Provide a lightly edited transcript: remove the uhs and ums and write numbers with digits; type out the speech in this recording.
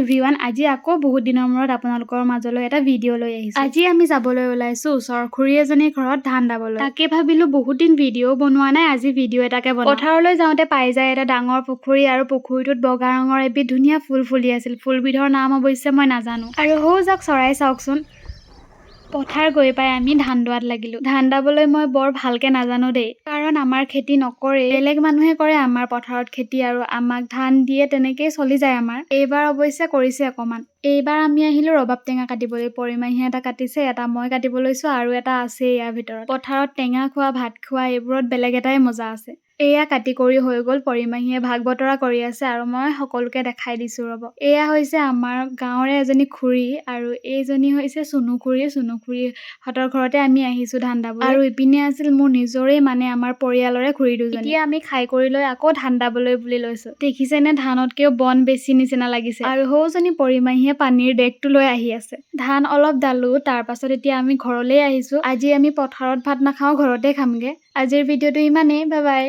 Everyone, আজি আকৌ বহুত দিনৰ মূৰত আপোনালোকৰ মাজলৈ এটা ভিডিঅ' লৈ আহিছোঁ। আজি আমি যাবলৈ ওলাইছোঁ ওচৰৰ খুৰী এজনীৰ ঘৰত ধান দাবলৈ। তাকে ভাবিলোঁ বহুত দিন ভিডিঅ' বনোৱা নাই, আজি ভিডিঅ' এটাকে বনাওঁ। পথাৰলৈ যাওঁতে পাই যায় এটা ডাঙৰ পুখুৰী আৰু পুখুৰীটোত বগা ৰঙৰ এবিধ ধুনীয়া ফুল ফুলি আছিল। ফুলবিধৰ নাম অৱশ্যে মই নাজানো। আৰু সৌ যাক চৰাই চাওকচোন। পথাৰ গৈ পাই আমি ধান দোৱাত লাগিলোঁ। ধান দাবলৈ মই বৰ ভালকে নাজানো দেই, কাৰণ আমাৰ খেতি নকৰেই, বেলেগ মানুহে কৰে আমাৰ পথাৰত খেতি আৰু আমাক ধান দিয়ে, তেনেকেই চলি যায় আমাৰ। এইবাৰ অৱশ্যে কৰিছে অকণমান। এইবাৰ আমি আহিলোঁ ৰবাব টেঙা কাটিবলৈ। পৰিমাহীয়ে এটা কাটিছে, এটা মই কাটিব লৈছোঁ আৰু এটা আছেই ইয়াৰ ভিতৰত। পথাৰত টেঙা খোৱা, ভাত খোৱা এইবোৰত বেলেগ এটাই মজা আছে। এয়া কাটি কৰি হৈ গ'ল। পৰিমাহীয়ে ভাগ বতৰা কৰি আছে আৰু মই সকলোকে দেখাই দিছোঁ, ৰ'ব। এয়া হৈছে আমাৰ গাঁৱৰে এজনী খুৰী আৰু এইজনী হৈছে চুনু খুৰী। চুনু খুৰীহঁতৰ ঘৰতে আমি আহিছোঁ ধান দাবলৈ। আৰু ইপিনে আছিল মোৰ নিজৰেই, মানে আমাৰ পৰিয়ালৰে খুৰী দুজনী। এতিয়া আমি খাই কৰি লৈ আকৌ ধান দাবলৈ বুলি লৈছোঁ। দেখিছেনে, ধানতকৈও বন বেছি নিচিনা লাগিছে। আৰু সৌজনী পৰিমাহীয়ে পানীৰ ডেকটো লৈ আহি আছে। ধান অলপ দালোঁ, তাৰ পাছত এতিয়া আমি ঘৰলৈ আহিছোঁ। আজি আমি পথাৰত ভাত নাখাওঁ, ঘৰতে খামগে। আজিৰ ভিডিঅ'টো ইমানেই। Bye bye.